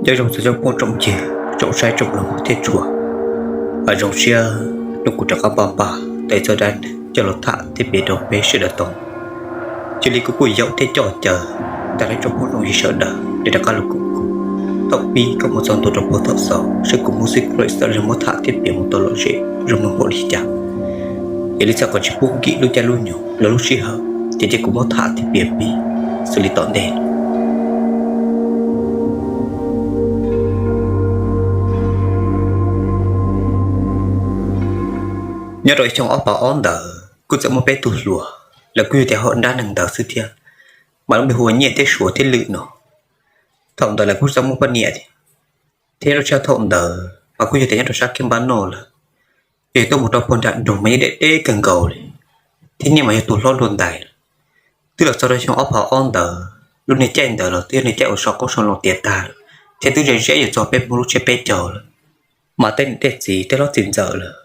Nyob zoo txog tsoom phooj tsoom ywg, tsoom saib tsoom mloog thiab tshua, zoo siab hnub no kuv rov qab npaj npaj tau ib txoj dab neeg coj los tham thiab piav rau peb sawv daws tau. Cia li kuv kuj yaum thiab coj caw tag nrho tsoom phooj tsoom ywg sawv daws nej rov qab los koom kuv thaum pib kom mus txog ntua rau puag thaum xaus, seb kuv muaj xwb kuv los xav li muab tham thiab piav mus tau lom zem zoo mloog npaum li cas. Yog li txhawm kom tsis pub nkim lub caij lub nyoog los lub sij hawm, ces cia kuv muab tham thiab piav pib xws li tom ntej. Nyob rau ib xyoo ob phav ob ntawd kuj txawm muaj peb tug hluas, lawv kuj yog tias hauv dab neeg ntawd xwb thiab, mas lub npe hu ua Nyiaj thiab Suav thiab Lwm no. Thaum ntawd lawv kuj txawm muaj poj niam thiab, thiab lub sij hawm thaum ntawd mas kuj yog tias nyob rau sab kiag npab noj lawm, yog tuaj mus rau puag nram nroog mas yeej deb deb kawg nkaus li, thiab Nyiaj mas yog tus hlob dua ntais lawm. Twb los txog rau xyoo ob phav ob ntawd, lub niag caij ntawd los twb yog niag caij uas so qoob so loo tiav tag lawm, thiab twb ze zeb yuav txog peb hmoob lub tsiab peb caug lawm. Mas tej niam tej txiv tej hlob txiv ntxawm lawm,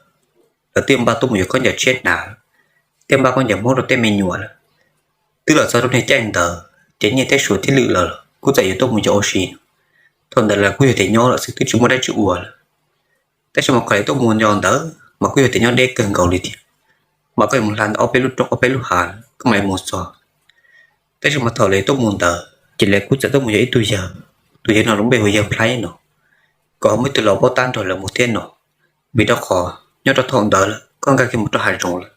lawv twb npaj tuaj mus yuav khaub ncaws tshiab hnav, thiab npaj khaub ncaws Hmoob rau tej me nyuam lawm. Twb los txog rau niag caij ntawd ces Nyiaj thiab Suav thiab Lwm lawv kuj txawm yuav tuaj mus yos ua si no. Thaum ntawd lawv kuj yog tias nyob lawm xwb twb tsis muaj dab tsi ua lawm. Tab sis mas qhov lawv tuaj mus yos ntawd mas kuj yog tias nyob deb kawg nkaus li thiab, mas koj yuav mus hla ntawm ob peb lub roob ob peb lub hav koj mam li mus txog. Tab sis mas thaum lawv tuaj mus ntawd ces lawv kuj txawm tuaj mus yog ib tug yawg, tus yawg no lub npe hu Yawg Nplhaib no, kom ho muaj ib tug laus paub tab nrog lawv mus thiab no. Vim rau qhov nyob rau thaum ntawd lawm koj nkag kiag mus rau hav zoov lawm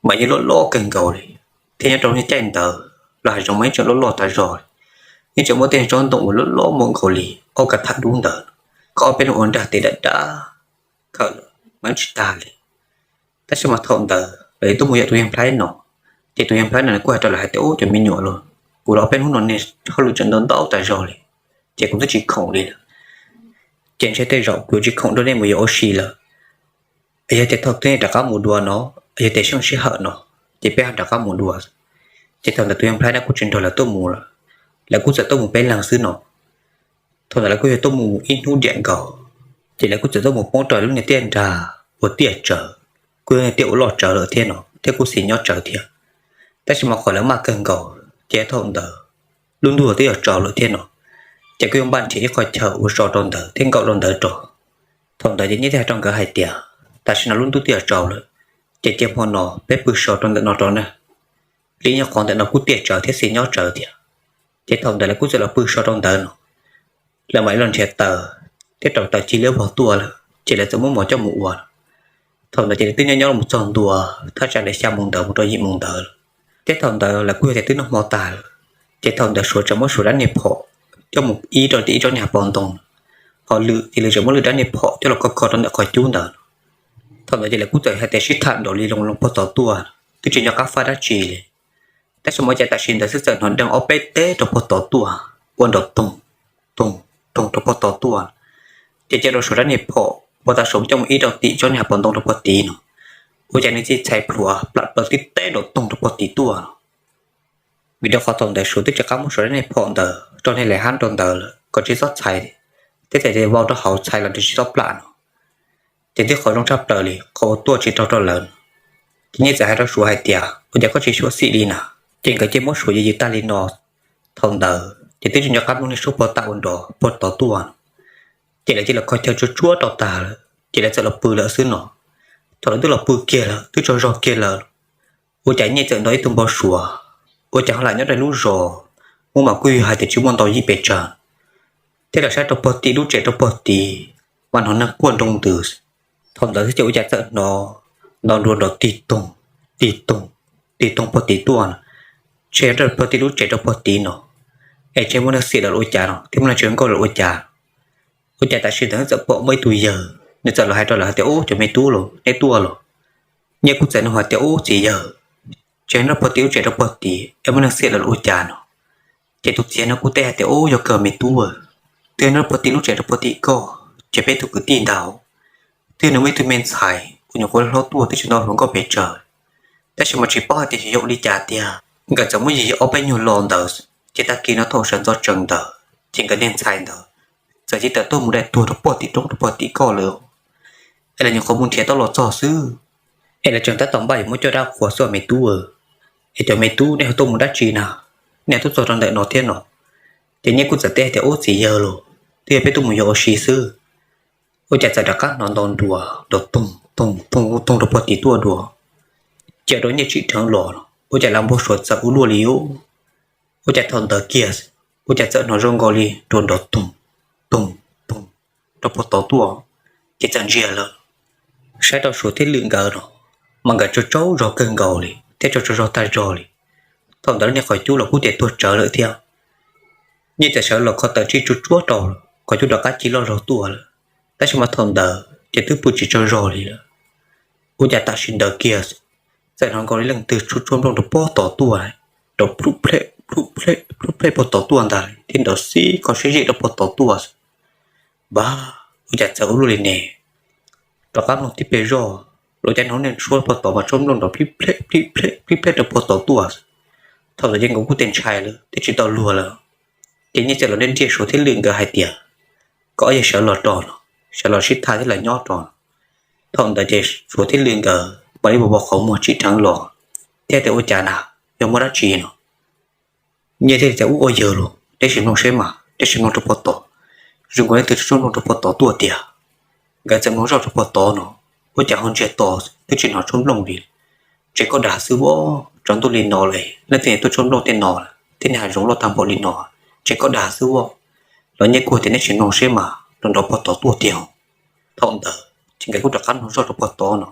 mas yeej loj loj kawg nkaus li, thiab nyob rau lub niag caij ntawd los hav zoov mas yeej tseem loj loj tas zog li, yeej tseem muaj tej tsob ntoo uas loj loj muaj nkaus li ob kav tham dub ntawd, koj ob peb leeg ua nrag tes dam dab khawm los mas yeej tsis tag li. Tab sis mas thaum ntawd lawv tuaj mus yos tus Yawg Nplhaib no, ces tus Yawg Nplhaib no nws kuj hais rau lawv hais tias, Ub, cov me nyuam lauj, kuv los ob peb hnub no niag hauj lwm tseem ntau ntau tas zog li, ces kuv twb tsis khoom li lawm. Ces ntshe tej zaum kuv tsis khoom nrog nej mus yos ua si lawm. Yog tias thaum twg nej rov qab mus dua no, yog tias xyoo sij hawm no, ces peb ho rov qab mus dua. Ces thaum ntawd tus Yawg Nplhaib no kuj tsis nrog lawv tuaj mus lawm, lawv kuj txawm tuaj mus peb leeg xwb no. Thaum ntawd lawv kuj yog tuaj mus ib hnub diam nkaus, ces lawv kuj txawm tuaj mus poob rau lub niag tiaj nrag uas tiaj tsawv, kuj yog niag tiaj uas loj tsawv lawm thiab no thiab kuj xis nyob tsawv thiab. Tab sis mas qhov lawv maj kawg nkaus ces thaum ntawd lub ntuj twb yuav tsaus lawm thiab no, ces kuj yuav npaj nrhiav ib qho chaw ua so rau ntawd thiab nkaum rau ntawd rau. Thaum ntawd ces Nyiaj thiaj hais rau nkawd hais tias, Tam sim no lub ntuj twb yuav tsaus lawm, ces cia hmo no peb pw so rau ntawm no rau na, vim yog qhov ntawm no kuj tiaj tsawv thiab xis nyob tsawv thiab. Ces thaum ntawd lawv kuj txawm los pw so rau ntawd no, lawv mam li los nrhiav taws thiab rauv taws ci liab vog tuaj lawm ces lawv txawm muab mov coj mus ua no. Thaum ntawd ces lawv twb nyob nyob los txog ntua thaj tsam ntawm xya moos ntawd mus rau yim moos ntawd lawm, thiab thaum ntawd lawv kuj yog tias twb noj hmo tag lawm. Ces thaum ntawd Suav tseem muab Suav dab niag phom coj mus ib rau tim ib tsob niag hav pos ntoo, ho Lwm ces Lwm tseem muab Lwm dab niag phom coj los kho kho rau ntawm qhov cub ntawd no. Thaum ntawd ces lawv kuj txawm hais tias sib tham nraum li loo loo puag tod tuaj, twb tsis nco qab faj dab tsi li. Tab sis mas cas tam sim ntawd xwb txawm hnov deeg ob peb teg rau puag tod tuaj, ua nrov toog toog toog rau puag tod tuaj, ces cia rau Suav dab niag phom ua tau Suav coj mus ib rau tim tsob niag hav pos ntoo rau puag tid no, ua cas nws txawm txhais plhuav plam plaws tib teg nrov toog rau puag tid tuaj no. Vim rau qhov thaum ntawd Suav twb rov qab muab Suav dab niag phom ntawd rau niag lem hab rau ntawd lawm kom tsis txhob txhais, thiab txawm tias vau rau hauv txhais los nws tsis txhob plam no. Ces twb qhov zoo tshaj plaws li qhov uas tuaj tsis raug rau lawv no. Ces Nyiaj txawm hais rau Suav hais tias, Ua cas koj tsis xyuam xim li na? Ces nkawd cia muab Suav yws yws tag li no. Thaum ntawd ces twb tsis nco qab mloog niag suab puag ta ua nrov puag tod tuaj no. Ces lawv cia li kho chaw tsuag tsuag rau tag lawm ces lawv txawm los pw lawm xwb no. Thaum lawv twb los pw kiag lawm twb tsaug zog kiag lawm, ua cas Nyiaj txawm nrog ib tug npau suav, ua cas ho lam nyob rau lub zos, muaj mas kuj yog hais tias tsis muaj ntau yim pes tsawg, thiab los saib rau puag tim lub tsev rau puag tid mas hnov neeg quaj nroo ntws. Thaum ntawd xwb ces ua cas txawm hnov nto nrua nrov tig toog tig toog tig toog puag tid tuaj no. Ntshe yog rau puag tim lub tsev rau puag tid no, es ntshe muaj neeg xiam lawm los ua cas no thiab muaj neeg tsis zoo nkauj lawm los ua cas. Ua cas tam sim ntawd txawm pom muaj ib tug yawg nws txawm los hais rau lawv hais tias, Ub, cov me tub los neb tuaj los? Nyiaj kuj txawm nug hais tias, Ub, txiv yawg, ntshe nyob rau puag tim lub tsev rau puag tid es muaj neeg xiam lawm los ua cas no? Ces tus txiv no kuj teb hais tias, Ub, yog kawg me tub, twb nyob rau puag tim lub tsev rau puag tim koj, ces peb tug kwv tij ntag, twb yog nws muaj ib tug me ntxhais uas nyuam qhuav hlob tuaj twb tsis tau hluas nkauj pes tsawg, tab sis mas tsis paub hais tias yog ua li cas tiag nkawd txawm muab yws yws ob peb nyuag lo ntawd, ces tag kis no thaum sawv ntxov tsees ntawd ces nkawd niag ntxhais ntawd txawm cia li tawm tuaj mus dai tuag rau puag tim roob rau puag tim koj lawm, es lawv nyuam qhuav mus nrhiav tau los txog xwb, es lawv tseem tab tom npaj yuav muab coj dab qhuas xwb me tub. Es cov me tub nej ho tuaj mus dab tsi na? Nej tuaj txog rau ntawm no thiab no? Ces Nyiaj kuj txawm teb hais tias, Ub, txiv yawg los, twb yog peb tuaj mus yos ua si xwb. Ua cas txawm rov qab hnov ntaus nruas nrov toog toog toog toog rau puag tim tuaj dua, ces rau nyiaj tsim dheev los, ua cas lawv npau suav txawm ua luaj li os. Ua cas thaum ntawd kiag, ua cas txawm hnov zoo nkaus li nruas nrov toog toog toog rau puag tod tuaj, ces txawm ntsia lawm, saib rau Suav thiab Lwm nkawd no, mas nkawd tsaug tsaug zog kawg nkaus li thiab tsaug tsaug zog tag zog li. Thaum ntawd lub niag qhov cub los kuj tias tuag tsawv lawm thiab. Nyiaj txawm sawv los kho taws tsij tsuag tsuag rau, qhov cub rov qab ci loj zog tuaj lawm, tab sis mas thaum ntawd ces twb pw tsis tsaug zog li lawm. Ua cas tam sim ntawd kiag, txawm hnov nkaus li leej twg tshuab tshuab nplooj rau puag tod tuaj, nrov plub pleb plub pleb plub pleb puag tod tuaj ntag thiab nrov xib kho siab zim rau puag tod tuaj. Npag, ua cas txawm ua luaj li ne? Rov qab mloog tib pliag zoj, los cas hnov niag tshuab puag tod mas tshuab nplooj nrov plib pleb plib pleb plib pleb rau puag tod tuaj. Thaum ntawd ces nkawd kuj tsis ntshai lawm thiab tsis tau luag lawm, ces Nyiaj txawm los ntiab ntiab Suav thiab Lwm nkawd hais tias, kom ob yawg sawv los tos no, sawv los sib tham thiab los nyob tos no. Thaum ntawd ces Suav thiab Lwm nkawd mam li vos vos qhov muag tsim dheev los thiab tias, ua cas na, yog muaj dab tsi no? Nyiaj thiaj tias, ub, ua yawg los neb sim mloog seb mas, neb sim mloog rau puag tod, zoo nkaus leej twg tshuab nplooj rau puag tod tuaj tiag. Nkawd txawm mloog zoj rau puag tod no, ua cas ho ntsiag to, twb tsis hnov tshuab nplooj li. Tseem kaj dag xwb as, tsaus ntuj li no lawm leej twg tuaj tshuab nplooj tej no, tej niag hav zoov loj tag npaum li no, tseem kaj dag xwb as. Los Nyiaj kuj hais tias, neb sim mloog seb mas, nrov nrov puag tod tuaj tiag. Thaum ntawd ces nkawd kuj rov qab mloog zoj rau puag tod no,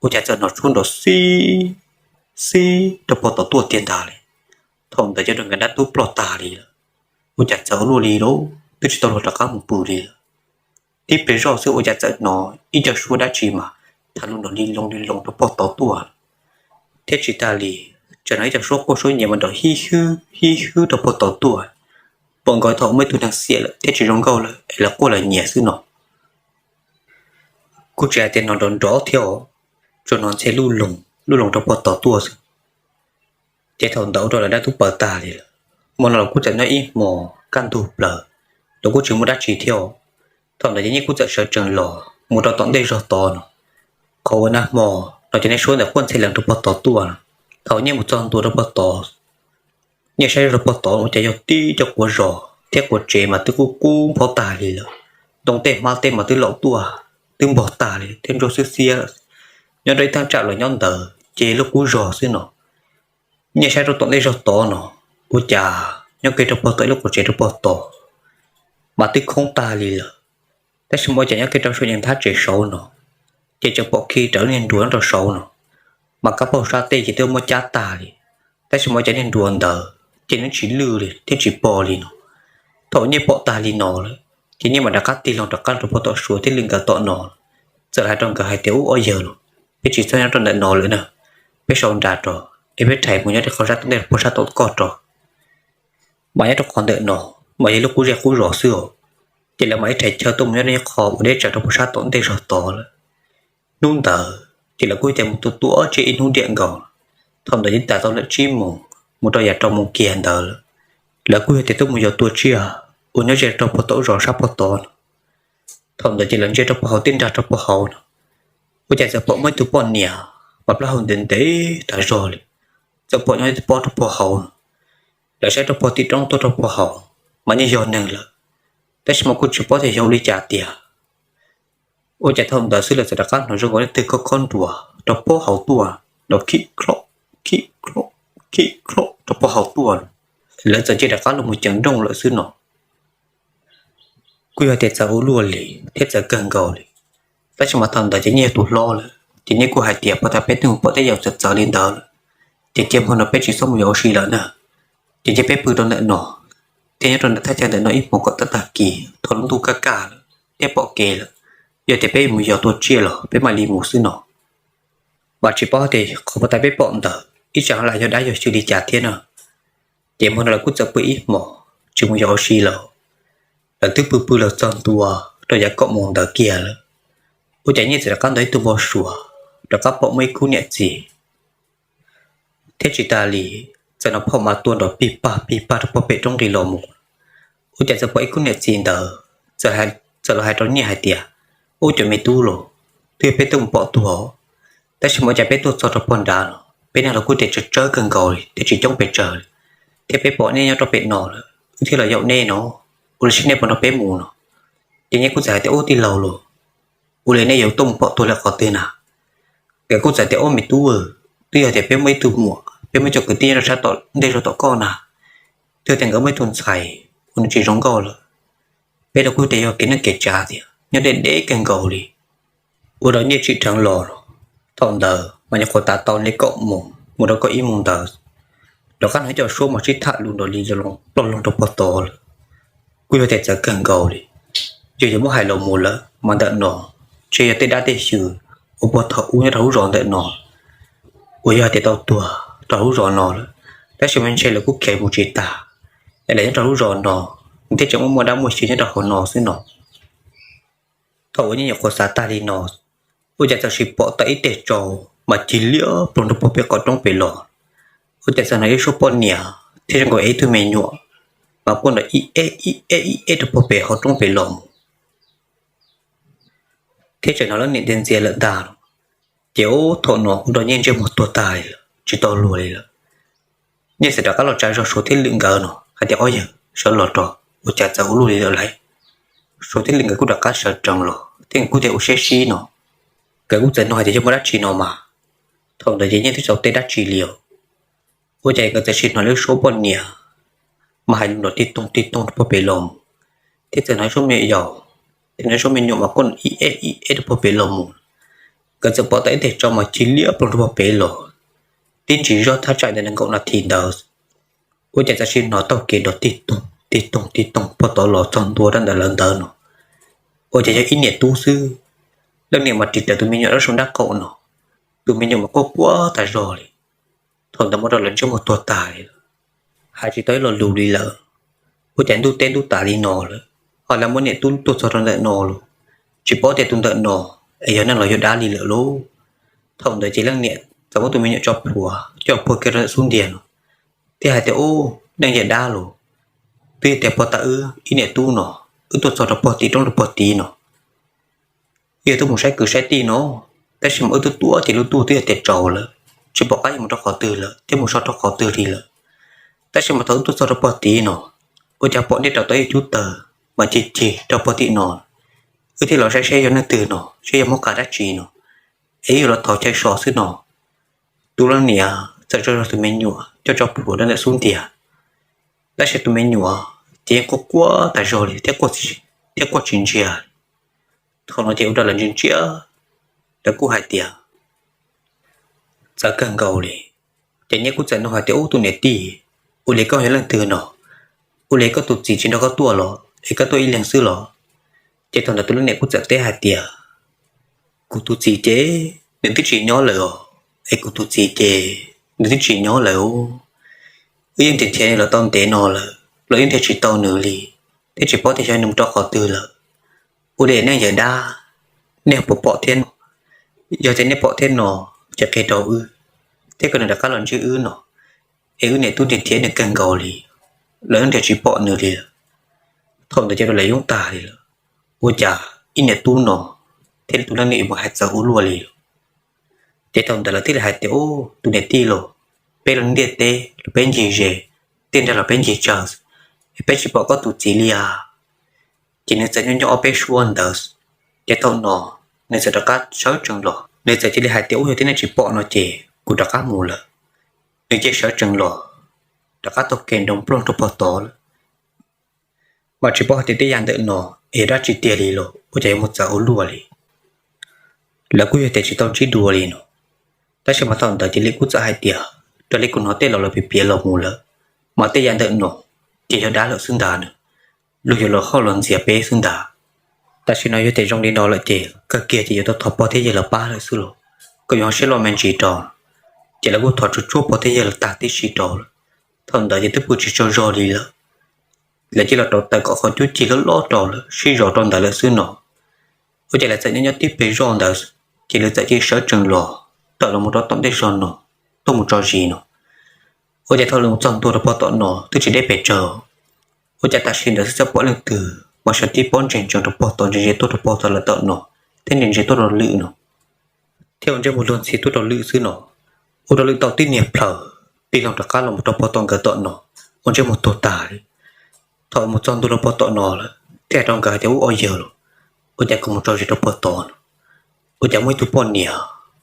ua cas txawm hnov tshuab nrov xib xib rau puag tod tuaj tiag ntag li. Thaum ntawd ces rau nkawd dab tub ploj tag li lawm. Ua cas txawm ua luaj li lauj, twb tsis tau luag rov qab mus pw li lawm. Tib pliag zoj xwb ua cas txawm hnov ib co suab dab tsi mas tham lus nrov li loo li loo rau puag tod tuaj, thiab tsis tas li, tseem hnov ib co suab quaj suab nyiav mas nrov hib hwb hib hwb rau puag tod tuaj, pom nkaus thaum muaj ib tug neeg xiam lawm thiab tsis zoo nkauj lawm es lawv quaj lawv nyiav xwb no. Kuj tsis hais tias hnov nrov nrov thiab, tsuas hnov ntxhe luj loog luj loog rau puag tod tuaj xwb. Ces thaum ntawd ua rau lawv dab tub ploj tag li lawm. Hmo no los kuj txawm nyob ib hmos kaj ntug plaws, los kuj tsis muaj dab tsi thiab. Thaum ntawd ces Nyiaj kuj txawm sawv tsees los mus rau tom ntej zog tod no. Qhov uas nag hmo no ces niag suab ntawd quaj ntxhe lees rau puag tod tuaj no. Thaum Nyiaj mus txog ntua rau puag tod, Nyiaj saib rau puag tod ua cas yog tib co quav zos thiab quav tsev mas twb kub kub nphob tag li lawm. Ntoo tej hmab tej mas twb laum tuaj, twb npog tag li thiab ntsuab xwb xiab lawm. Nyob rau ib thaj tsam los nyob ntawd ces lub qub zos xwb no. Nyiaj saib rau tom ntej zog tod no, ua cas nyob kiag rau puag tom ib lub quav tsev rau puag tod mas twb khoob tag li lawm. Tab sis mas ua cas nyob kiag rau saum nthab tsev saud no, ces tseem pom khi rawv niag nruas nyob rau saud no, mas kab paug sab tej ces twb muab cab tag li. Tab sis mas ua cas niag nruas ntawd ces nws tsis lwj li thiab tsis pom li no. Thaum Nyiaj pom tag li no lawm, ces Nyiaj mam rov qab tig loo rov qab rau puag tom Suav thiab Lwm nkawd tom no, txawm hais rau nkawd hais tias, ub, ob yawg los, peb tsis txhob nyob rau ntawm no lawm na, peb sau nra rau, es peb rhais mus nyob rau qhov sab tom ntej puag sab tom koj rau. Mas nyob rau qhov ntawm no mas yog lub qub zej qub zos xwb os. Ces lawv mam li rhais chaw tuaj mus nyob rau qhov uas deb tsawv rau puag sab tom ntej zog tod lawm. Hnub ntawd ces lawv kuj tias mus tua tua tsiaj ib hnub diam nkaus. Thaum ntawd ces twb tau lawm tsib moos mus rau yav rau moos kiag ntawd lawm. Lawv kuj yog tias tuaj mus yos tua tsiaj uas nyob ze rau puag tom zos sab puag tod no. Thaum ntawd ces lawv ntsia rau puag hauv tib nrag rau puag hauv no, ua cas txawm pom muaj ib tug poj niam mas plaub hau ntev ntev tas zog li, txawm pom nyob ib tug pob rau puag hauv no. Lawv saib rau puag tim roob tuaj rau puag hauv mas yeej yog neeg lawm, tab sis mas kuj tsis paub tias yog ua li cas tiag. Ua cas thaum ntawd xwb lawv txawm rov qab hnov zoo nkaus leej twg khob khob nruas rau puag hauv tuaj, nrov khib khlob khib khlob khib khlob rau puag hauv tuaj. Lawv txawm cia li rov qab los mus ceev nrooj lawm xwb no. Kuj yog tias txawv ua luaj li thiab txawv kawg nkaus li, tab sis mas thaum ntawd ces Nyiaj yog tus hlob lawm, ces Nyiaj kuj hais tias, puag ta peb twb mus pom tej yam txawv txawv li ntawd lawm, ces cia hmo no peb tsis txhob mus yos ua si lawm na, ces cia peb pw rau ntawm no, thiab nyob rau ntawm thaj chaw ntawm no ib hmos kom tag tag kis thaum lub ntuj kaj kaj lawm thiab pom kev lawm, yog tias peb mus yos tua tsiaj los peb mam li mus xwb no. Mas tsis paub tias qhov puag ta peb pom ntawd ib tsam lam yog dab yog tswv li cas thiab na. Ces hmo no lawv kuj txawm pw ib hmos tsis mus yos ua si lawm. Lawv twb pw pw los txog ntua rau yav kaum moos ntawd kiag lawm, ua cas Nyiaj txawm rov qab ntaus ib tug npau suav, rov qab pom muaj ib khub niam txiv thiab tsis tas li, txawm hnov phom mas tua nrov pig pag pig pag rau puag pem roob nqis los mus. Ua cas txawm pom ib khub niam txiv ntawd txawm los hais rau Nyiaj hais tias, ub, cov me tub los, twb yog peb twb mus pom tuag, tab sis mas ua cas peb tuaj txog rau puag nrad no peb neeg los kuj tias tsawg tsawg kawg nkaus li thiab tsis coob pes tsawg li, thiab peb pom neb nyob rau pem no lawm wb thiaj los yaum neb no. ua li sib nej puas nrog peb mus no. Ces Nyiaj kuj txawm hais tias ub tij laug los, ua li nej yuav tuaj mus pom tuag li qhov twg na? Nkawd kuj txawm tias ub me tub, twb yog tias peb muaj ib tug muam, peb muaj ib co kwv tij nyob rau sab tom ntej zog tom koj na, twb yog tias nkawd muaj ib tug ntxhais uas nws tsis zoo nkauj lawm. Peb rau kuj tias yog kev neej kev tsav tiag, nyob deb deb kawg nkaus li. Ua rau Nyiaj tsim dheev los, thaum ntawd mas nyuam qhuav tav tau li kaum moos mus rau kaum ib moos ntawd, rov qab hnov cov suab mas sib tham lus nrov li ploj loog rau pog tod lawm. Kuj yog tias txawv kawg nkaus li. Yog yuav muab hais los mus lawm mas ntawm no ntshe yog tej dab tej xyw uas puag thaum ub nyob rau hauv zos ntawm no, uas yog hais tias tau tuag rau hauv zos no lawm, tab sis mas ntshe lawv kuj khiav mus tsis tag, es lawv nyob rau hauv zos no, nws thiaj tseem muaj muaj dab muaj xyw nyob rau hauv no xwb no. Thaum uas Nyiaj nyuam qhuav xav tag li no, ua cas txawm sis pom tau ib teg tsau mas cig liab ploog rau puag pem qhov roob pem los. Ua cas txawm hnov ib suab poj niam thiab zoo nkaus ib tug me nyuam mas quaj nrov ib eb ib eb ib eb rau puag pem qhov roob pem los mus, thiab tseem hnov leej niam ntxias ntxias lawm ntag. Ces ub thaum no ua rau Nyiaj ntsej muag tuag tag li lawm, tsis tau luag li lawm. Nyiaj txawm rov qab los tsa zog Suav thiab Lwm nkawd no hais tias ob yawg sawv los rau, ua cas txawv ua luaj li lawm lauj? Suav thiab Lwm nkawd kuj rov qab sawv tsees los thiab nkawd kuj tias ua siab sib no, nkawd kuj txawm nug hais tias yog muaj dab tsi no mas. Thaum ntawd ces Nyiaj twb tsis tau teb dab tsi li os. Ua cas nkawd txawm sis hnov lub suab poj niam mas hais lus nrov tig toog tig toog rau puag pem los mus, thiab txawm hnov suab me yaus, thiab hnov suab me nyuam mas quaj ib eb ib eb rau puag pem los mus. Nkawd txawm pom tau ib teg tsau mas cig liab ploog rau puag pem los, tib ntsis zog thaj tsam ntawm nees nkaum nas this ntawd. Ua cas txawm sis hnov taug kev nrov tig toog tig toog tig toog puag tod los txog ntua rau ntawm lawv ntawd no. Ua cas yog ib niam tub xwb, leej niam mas ris rawv tus me nyuam rau saum nraub qaum no, tus me nyuam mas quaj quaj tas zog li. Thaum ntawd ua rau lawv ntsej muag tuag tag li lawm, hais tsis tau ib lo lus li lawm. Ua cas ntuj teb ntuj tav li no lawm, ho lawv muab niam tub tuaj txog rau ntawm no los, tsis paub tias tus ntawm no es yog neeg los yog dab li lawm lauj. Thaum ntawd ces leej niam txawm muab tus me nyuam tso plhuav coj puag kiag rau ntawm xub ntiag no, thiab hais tias ub, neeg yog dab los, twb yog tias puag ta wb ib niam tub no, wb tuaj txog rau puag tim roob rau puag tid no, yog tuaj mus saib kwv saib tij no, tab sis mas wb twb tuaj ces lub ntuj twb yog tias tsaus lawm, tsis pom qab yuav mus rau qhov twg lawm thiab mus so rau qhov twg li lawm. Tab sis mas thaum wb tuaj txog rau puag tid no, ua cas pom nej rauv tau ib cub tawg mas cig cig rau puag tim no, wb thiaj los saib saib yog leej twg no, saib yog muaj qab dab tsi no, es wb yuav los thov chaw so xwb no. Tus leej niam txawm tso zog tus me nyuam coj tso plhuav rau ntawm xub ntiag, tab sis tus me nyuam ces yeej quaj quaj tas zog li thiab quaj tsis ntsiag. Thaum no ces ua rau lawv ntsia ntsia, lawv kuj hais tias txawv kawg nkaus li. Ces Nyiaj kuj txawm nug hais tias ub tus niam tij, ua li koj yog leej twg no? Ua li koj tus txiv tsis nrog koj tuaj los es koj tuaj ib leeg xwb los? Ces thaum ntawd tus leej niam kuj txawm teb hais tias kuv tus txiv ces nws twb tsis nyob lawm os, es kuv tus txiv ces nws twb tsis nyob lawm. Wb yeej nrhiav nrhiav nws los tau ntev no lawm los yeej nrhiav tsis tau nws li, thiab tsis paub tias xyov nws mus rau qhov twg lawm. Ua li nej yawm dab, nej puas pom thiab no? Yog tias nej pom thiab no ces qhia rau wb, thiab kom nws rov qab los ntsib wb no, es wb niam tub nrhiav nrhiav nws kawg nkaus li los yeej nrhiav tsis pom nws li lawm. Thaum ntawd ces rau lawv yoob tag li lawm, ua cas ib niam tub no thiab tus leej niam yuav mus hais txawv ua luaj li lawm. Ces thaum ntawd lawv thiaj li hais tias ub tus niam tij los, peb los ntiaj teb los peb ncig ze, ntiaj nrag los peb ncig tsawg, es peb tsis pom koj tus txiv li as. Ces nws txawm nyob nyob ob peb suab ntawd, ces thaum no nws txawm rov qab sawv tsees los, nws txawm cia li hais tias ub yog tias nej tsis pom no ces kuv rov qab mus lawm. Nws cia sawv tsees los, rov qab taug kev nroo nplooj rau puag tod lawm. Mas tsis paub hais tias tej yam ntawm no es yog dab tsi tiag li los ua cas yuav mus txawv ua luaj li. Lawv kuj yog tias tsis tau ntsib dua li no, tab sis mas thaum ntawd ces Lwm kuj txawm hais tias raws li kuv hnov tej laus lawv piav piav los mus lawm, mas tej yam ntawm no ces yog dab lawm xwb ntag na, luag yuav los hauj los ntxias peb xwb ntag. Tam sim no yog tias zoo li no lawm ces kawg kiag ces yuav tau thov pog thiab yawg lawv pab lawm xwb los, kom yuav siab loj me ntsis rau. Ces lawv kuj thov tsuag tsuag pog thiab yawg lawv tag tib si rau lawm. Thaum ntawd ces twb pw tsis tsaug zog li lawm, lawv cia li rauv taws kom qhov cub cig loj loj rau lawm sib zos rau ntawd lawm xwb no. Ua cas lawv txawm nyob nyob tib pliag zoj ntawd, ces lawv txawm cia li sawv tsees los tawm los mus rau tom ntej zog no, tuaj mus tso zis no. Ua cas thaum lawv mus txog ntua rau pog tom no twb tsis deb pes tsawg, ua cas tam sim ntawd xwb txawm pom leej twg mas sawv tib pob ntseg ntsees rau pog tom ntse ntse tuaj rau pog tom lawv tom no, thiab ntse ntse tuaj rau Lwm no, thiab ua ntsej muag luag ntxhi tuaj rau Lwm xwb no. Ua rau Lwm tau tib niag plhaws pig loo rov qab los mus rau pog tom nkawd tom no, ua ntsej muag tuag tag li. Thaum mus txog ntua rau pog tom no lawm, thiaj hais rau nkawd hais tias, Ub, ob yawg los, ua cas kuv mus tso zis rau pog tod no, ua cas muaj ib tug poj niam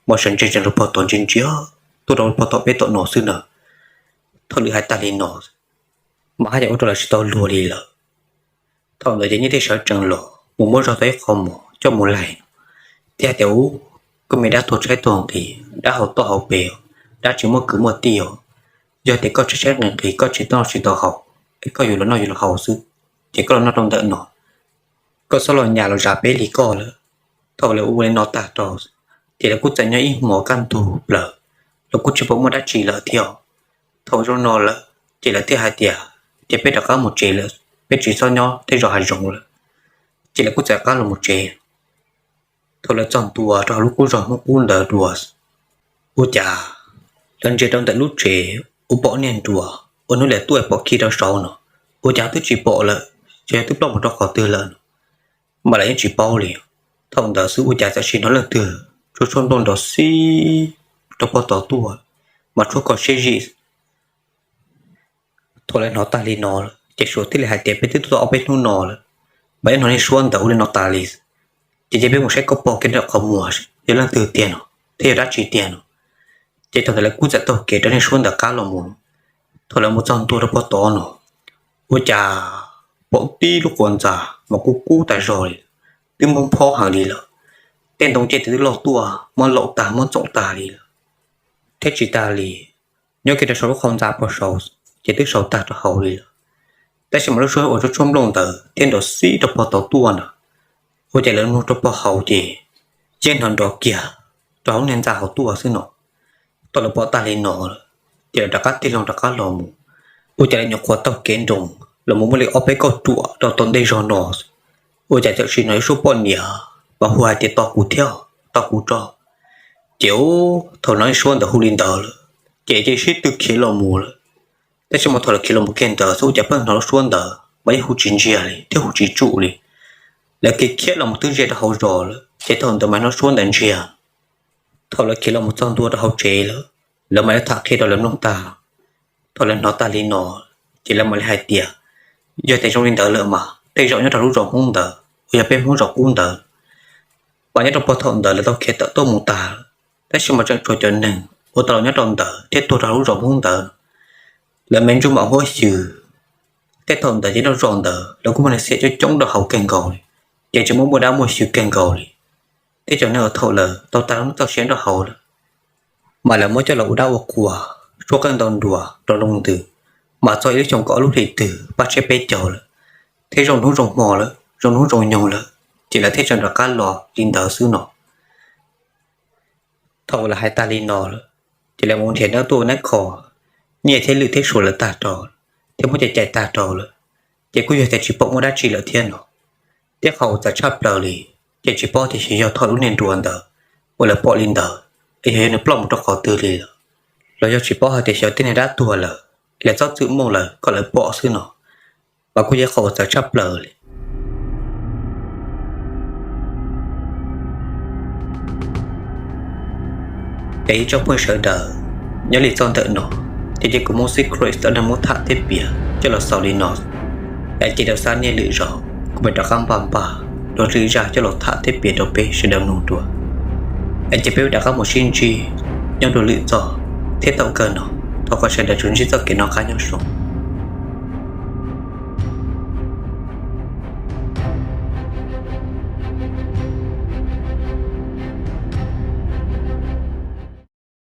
mas sawv ntsees ntsees rau pog tod ntsia ntsia, tuaj rau pog tom peb tom no xwb na. Thaum lawv hais tag li no, mas haj yam ua rau lawv tsis tau luag li lawm. Thaum ntawd ces Nyiaj thiaj sawv tsees los mus muab zog tau ib qho mov coj mus laig no, thiaj hais tias, Ub, koj me dab tuag tshaib tuag nqhis, dab haus toj haus pes, dab tsis muaj kwv muaj tij os. Yog tias koj tshaib tshaib nqhis nqhis, koj tsis tau noj tsis tau haus, es koj yuav los noj yuav los haus xwb, ces koj los noj rau ntawm no, koj txhob los nyas los zam peb li koj lawm. Thaum lawv ua li no tag rau, ces lawv kuj txawm nyob ib hmos kaj ntug plaws, lawv kuj tsis pom muaj dab tsi lawm thiab. Thaum zoo no lawm, ces lawv thiaj hais tias, Ces peb rov qab mus tsev lawm, peb tsis txhob nyob tej zos hav zoov lawm. Ces lawv kuj txawm rov qab los mus tsev. Thaum lawv txog ntua rau hauv lub qub zos Hmoob qub ntawd dua, ua cas lawv ntsia rau ntawm lub tsev, ua pom niag nruas ua hnub lawv tuaj pom khi rau saud no, ua cas twb tsis pom lawm, ces yog twb ploj mus rau qhov twg lawm no, mas lawv yeej tsis paub li. Thaum ntawd xwb ua cas txawm sim hnov leej twg tshuab tshuab nplooj nrov xib rau pog tod tuaj, mas tshuab kho siab zim. Thaum lawv hnov tag li no lawm, ces Suav thiaj li hais tias, Peb twb tuaj tau ob peb hnub no lawm, mas yeej hnov niag suab ntawd ua li no tas li. Ces cia peb mus saib koj pog kiag nram qhov muag, yog leej twg tiag no, thiab yog dab tsi tiag no. Ces thaum ntawd lawv kuj txawm taug kev rau niag suab ntawd qab los mus. Thaum lawv mus txog ntua rau pog tod no, ua cas pom tib lub quav ntxa mas kub kub tas zog li, twb mob phob heev li lawm. Tej ntoo ces twb loj tuaj muab laum tag muab txoom tag li lawm. Thiab tsis tas li, nyob kiag rau saum lub qhov ntxa pog saud, ces twb saud tag rau hauv li lawm. Tab sis mas lub suab uas tshuab tshuab nplooj ntawd thiab nrov xib rau pog tod tuaj na, ua cas lawv mloog rau pog hauv ces yeej hnov nrov kiag rau hauv lub niag ntxa hauv tuaj xwb no. Thaum lawv pom tag li no lawm, ces lawv rov qab tig loo rov qab los mus. Ua cas lawv nyuam qhuav taug kev nroos los mus muaj li ob peb kauj ruam rau tom ntej zog no, ua cas txawm sim hnov ib suab poj niam mas hu hais tias, Tos kuv thiab, tos kuv tso. Ces thaum hnov ib suab ntawd hu li ntawd lawm, ces cia li sib tw khiav los mus lawm. Tab sis mas thaum lawv khiav los mus kiag ntawd xwb ua cas pheej hnov lub suab ntawd mas yeej hu tsis ntsiag li thiab hu tsis tsum li. Lawv khiav khiav los mus twb ze rau hauv zos lawm, ces thaum ntawd mas hnov lub suab ntawd ntsiag. Thaum lawv khiav los mus txog ntua rau hauv tsev lawm, lawv mam li tham qhia rau lawv mloog tag. Thaum lawv hnov tag li no, ces lawv mam li hais tias, Yog tias zoo li ntawd lawm mas tej zaum nyob rau lub zos Hmoob ntawd uas yog peb Hmoob zos qub ntawd, mas nyob rau puag thaum ntawd lawv tau khiav tawm tuaj mus tag lawm, tab sis mas tseem tshuav cov neeg uas tau los nyob rau ntawd thiab tuag rau lub zos Hmoob ntawd. Lawv me ntsuj mam huab xyw, tej thaum ntawd ces lub zos ntawd lawv kuj muaj neeg xiam coob coob rau hauv kawg nkaus li, ces tseem muaj muaj dab muaj xyw kawg nkaus li. Tej cov neeg uas thaum lawv tau tag lub neej txoj sia nyob rau hauv lawm, mas lawv muab coj los ua dab ua qhua, suab qeej ntaus nruas rau loo ntws, mas txog ib lub xyoo kaum ob lub hlis twg paj tshiab peb caug lawm, thiab zoo hnub zoo hmo lawm, zoo hnub zoo nyoog lawm, ces lawv thiaj tseem rov qab los li ntawd xwb no. Thaum lawv hais tag li no lawm, ces lawv mus nrhiav nab tuaj nab kho nyiaj thiab lwm thiab suav lawv tag rau, thiab muab cais cais tag rau lawm, ces kuj yog tias tsis pom muaj dab tsi lawm thiab no. Thiab qhov uas txawv tshaj plaws li, ces tsis paub tias xyov yog thaum lub niag nruas ntawd uas lawv pom li ntawd, es yog yog nws ploj mus rau qhov twg li lawm, los yog tsis paub hais tias xyov tej niag dab tuag lawm, lawv txhob txwm mooj lawm kom lawv pom xwb no, mas kuj yog qhov uas txawv tshaj plaws li. Es ib tsoom phooj ywg sawv daws, nyob li txoj ntawm no, ces cia kuv Hmoob Secrets tau muab tham thiab piav coj los xaus li no. Es cia rau xab niaj lwm zaus kuv mam rov qab npaj npaj dua lwm zaj coj los tham thiab piav rau peb sawv daws mloog dua. Es cia peb rov qab mus sib ntsib nyob dua lwm txoj, thiab thaum kawg no thov kom sawv daws tsuas ntsib txoj kev noj qab nyob zoo.